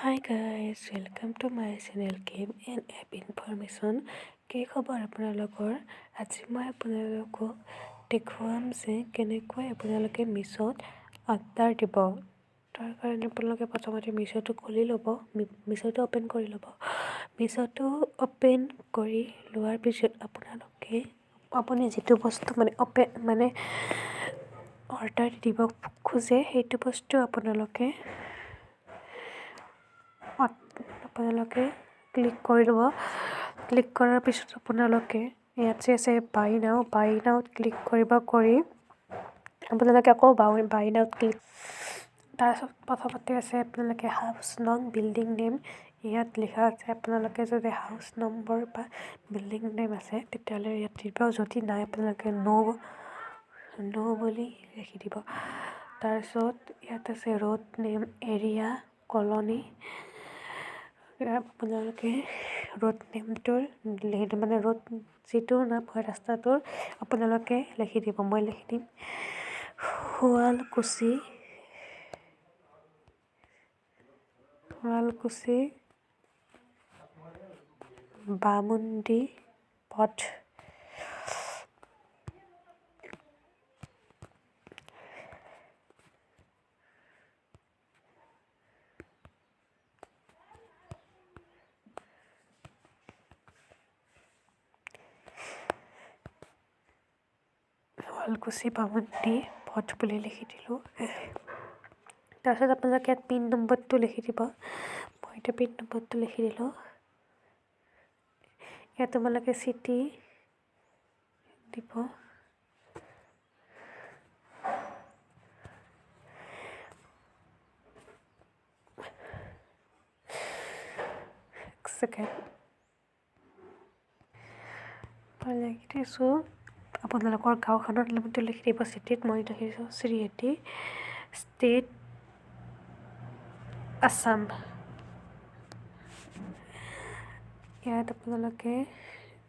Hi guys, welcome to my channel Game and App Information। কি খবৰ আপোনালোকৰ? আজি মই আপোনালোকক দেখুৱাম যে কেনেকৈ আপোনালোকে মিছ'ত অৰ্ডাৰ দিব। তাৰ কাৰণে আপোনালোকে প্ৰথমতে মিছ'টো খুলি ল'ব, মিছ'টো অ'পেন কৰি ল'ব। মিছ'টো অ'পেন কৰি লোৱাৰ পিছত আপোনালোকে আপুনি যিটো বস্তু মানে অ'পেন মানে অৰ্ডাৰ দিব খোজে, সেইটো বস্তু আপোনালোকে ক্লিক কৰি ল'ব। ক্লিক কৰাৰ পিছত আপোনালোকে ইয়াত যে আছে বাই নাও, বাই নাওত ক্লিক কৰিব। কৰি আপোনালোকে আকৌ বাই নাওত ক্লিক, তাৰপিছত প্ৰথমতে আছে আপোনালোকে হাউচ নং, বিল্ডিং নেম ইয়াত লিখা আছে। আপোনালোকে যদি হাউচ নম্বৰ বা বিল্ডিং নেম আছে, তেতিয়াহ'লে ইয়াত দিব। যদি নাই, আপোনালোকে ন' ন' বুলি লিখি দিব। তাৰপিছত ইয়াত আছে ৰোড নেম, এৰিয়া, কলনী। আপোনালোকে ৰোড নেমটোৰ মানে ৰোড যিটো নাম হয় ৰাস্তাটোৰ, আপোনালোকে লিখি দিব। মই লিখি দিম শুৱালকুছি, শুৱালকুছি বামুন্দি পথ। শুৱালকুছি বামুন্দি পথ বুলি লিখি দিলোঁ। তাৰপিছত আপোনালোকে ইয়াত পিন নম্বৰটো লিখি দিব। মই এতিয়া পিন নম্বৰটো লিখি দিলোঁ। ইয়াত তোমালোকে চিটি দিব। এক ছেকেণ্ড, মই লিখি দিছোঁ। আপোনালোকৰ গাঁওখনৰ নামটো লিখি দিব চিটিত। মই লিখি দিছোঁ শ্ৰীহাটী, ষ্টেট আছাম। ইয়াত আপোনালোকে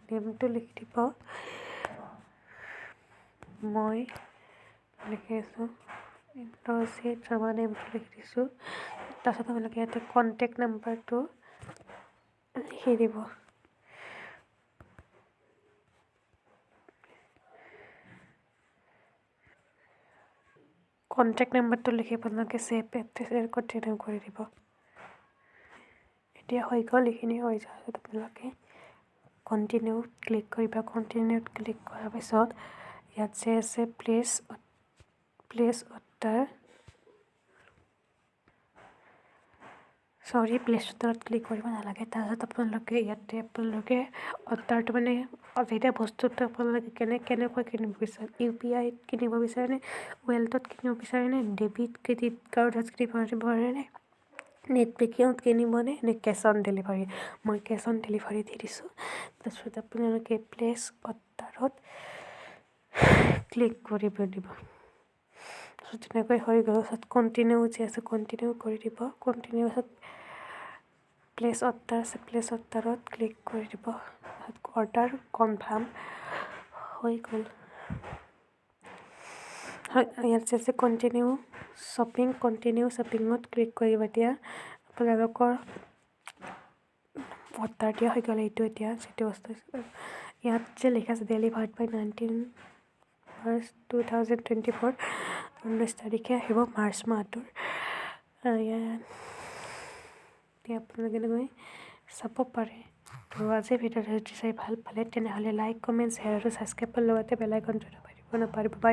নেমটো লিখি দিব। মই লিখি আছোঁ ইন্দ্ৰজিৎ শৰ্মা, নেমটো লিখি দিছোঁ। তাৰপিছত আপোনালোকে ইয়াতে কণ্টেক্ট নাম্বাৰটো লিখি দিব। কণ্টেক্ট নাম্বাৰটো লিখি আপোনালোকে ছেভ কণ্টিনিউ কৰি দিব। এতিয়া হৈ গ'ল। এইখিনি হৈ যোৱাৰ পিছত আপোনালোকে কণ্টিনিউত ক্লিক কৰিব। কণ্টিনিউত ক্লিক কৰাৰ পিছত ইয়াত যে আছে প্লেচ অৰ্ডাৰ, চৰি, প্লেচ অৰ্ডাৰত ক্লিক কৰিব নালাগে। তাৰপিছত আপোনালোকে ইয়াতে আপোনালোকে অৰ্ডাৰটো মানে যেতিয়া বস্তুটো আপোনালোকে কেনেকৈ কিনিব বিচাৰে, ইউপিআইত কিনিব বিচাৰেনে, ৱালেটত কিনিব বিচাৰেনে, ডেবিট ক্ৰেডিট কাৰ্ডত কিনিব বিচাৰেনে, নেট বেংকিঙত কিনিবনে নে কেছ অন ডেলিভাৰী। মই কেছ অন ডেলিভাৰী দি দিছোঁ। তাৰপিছত আপোনালোকে প্লেচ অৰ্ডাৰত ক্লিক কৰিব দিব। তাৰপিছত তেনেকৈ হৈ গ'ল। তাৰপিছত কণ্টিনিউ যে আছে, কণ্টিনিউ কৰি দিব। কণ্টিনিউ পিছত প্লেচ অৰ্ডাৰ আছে, প্লেচ অৰ্ডাৰত ক্লিক কৰি দিব। অৰ্ডাৰ কনফাৰ্ম হৈ গ'ল। হয়, ইয়াত যে আছে কণ্টিনিউ শ্বপিং, কণ্টিনিউ শ্বপিঙত ক্লিক কৰিব। এতিয়া আপোনালোকৰ অৰ্ডাৰ দিয়া হৈ গ'ল। এইটো এতিয়া যিটো বস্তু ইয়াত যে লিখা আছে delivered by 19 March 2024, 19 তাৰিখে আহিব মাৰ্চ মাহটোৰ। ইয়াত এতিয়া আপোনালোকে এনেকৈ চাব পাৰে। তো আজিৰ ভিডিঅ'টো যদি চাই ভাল পালে, তেনেহ'লে লাইক, কমেণ্ট, শ্বেয়াৰ আৰু ছাবস্ক্ৰাইবৰ লগতে বেল আইকনটো দবাই দিব নাপাহৰিব। বাই।